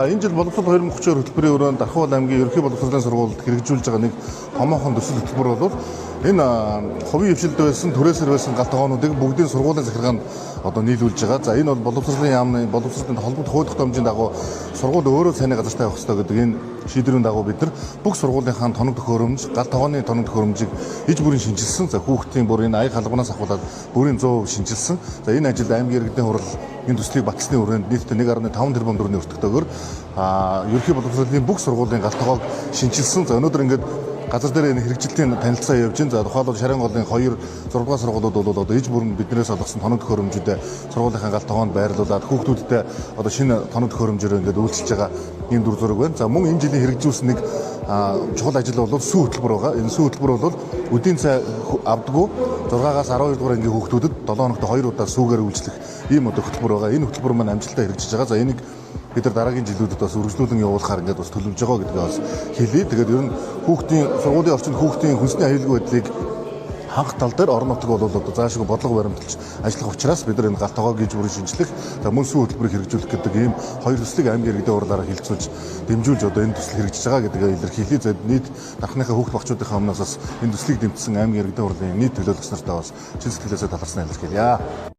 Энэ жил боловсрол 2032 хөтөлбөрийн өрөөнд Дархуул аймгийн ерөнхий боловсролын сургуульд хэрэгжүүлж байгаа нэг томоохон төсөл хөтөлбөр бол энэ хувийн хвшилд байсан, түрээсээр байсан гал тогоонуудыг бүгдийн сургуулийн захиргаанд одоо нийлүүлж байгаа. За, энэ бол боловсролын яамны боловсролын холбогдох хууль тогтоомжийн дагуу сургууль өөрөө цайны газар тавих ёстой гэдэг энэ шийдвэрийн дагуу бид нар бүх сургуулийнхаа тоног төхөөрөмж, гал тогооны тоног төхөөрөмжийг иж бүрийн шинэчилсэн. За, хүүхдийн бүр энэ аяг халбанаас авхуулаад бүрийн 100% шинэчилсэн. За, энэ ажил аймгийн иргэдийн хурал энэ төслийг батлсны хүрээнд нийтдээ 1.5 тэрбум төгрөгийн өртөгтэйгээр ерөнхий боловсролын бүх сургуулийн гал тогоог шинэчилсэн. За, өнөөдөр ингээд газар дээр энэ хэрэгжилтийн танилцаа явж байна. За, тухайлбал Шарын голын 2 6 дугаар сургуулиуд бол одоо иж бүрэн биднээс олгосон тоног төхөөрөмжүүдэд сургуулийнхаа гал тогоонд байрлуулад хүүхдүүдтэй одоо шинэ тоног төхөөрөмжөөр ингээд үйлчилж байгаа ийм дүр зураг байна. За, мөн энэ жилийн хэрэгжүүлсэн нэг чухал ажил бол сүү хөтөлбөр байгаа. Энэ сүү хөтөлбөр бол үдийн цай авдаггүй 6-аас 12 дугаар ангийн хүүхдүүдэд 7 хоногт 2 удаа сүүгээр үйлчлэх ийм одоо хөтөлбөр байгаа. Энэ хөтөлбөр маань амжилттай хэрэгжиж байгаа. За, энийг бид нар дараагийн жилүүдэд бас үргэлжлүүлэн явуулахаар ингээд бас төлөвлөж байгаа гэдгээ бас хэлье. Тэгээд ер нь хүүхдийн сургуулийн орчинд хүүхдийн хүнсний аюулгүй байдлыг хангах тал дээр орон нутаг бол одоо заашгүй бодлого баримталж ажиллах учраас бид нар энэ гал тогоог иж бүрэн шинэчлэх, за, мөн сүү хөтөлбөрийг хэрэгжүүлэх гэдэг ийм хоёр төслийг аймгийн иргэдийн хурлаараа хэлэлцүүлж дэмжүүлж одоо энэ төсөл хэрэгжиж байгаа гэдгээ илэрхийлье. За, нийт дархныхаа хүүхд багчуудынхаа өмнөөс бас энэ төслийг дэмжсэн аймгийн иргэдийн хурлын нийт төлөөлөгч нартаа бас чин сэтгэлээсээ талархснаа илэрхийлье.